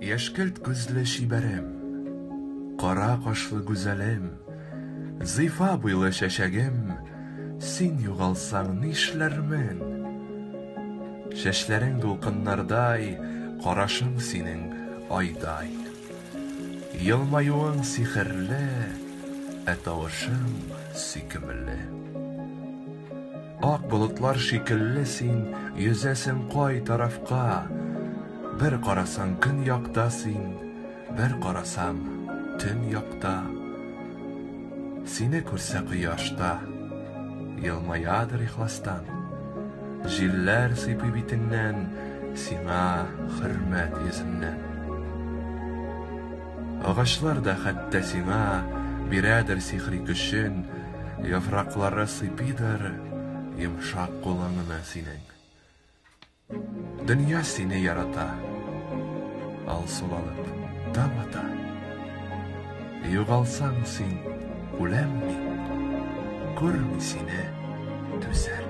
Яшькелт күзле чибәрем, Кара кашлы гүзәлем, Зифа буйлы чәчәгем, Син югалсаң нишләрмен? Чәчләрең дулкыннардай, Карашың синең айдай. Елмаюың сихерле, Ә тавышың сөйкемле. Ак болытлар шикелле син Йөзәсең кай тарафка. Бер карасаң көньякта син, Бер карасам төньякта. Сине күрсә кояш та, Елмаядыр ихластан. Җилләр сыйпый битеңнән, Сиңа хөрмәт йөзеннән. Агачлар да хәтта сиңа Бирәдер сихри көчен, Яфраклары сыйпыйдыр Йомшак кулыңны синең. Дөнья сине ярата, Алсуланып таң ата. Югалсаң син, үләм мин, Күрми сине түзәрмен.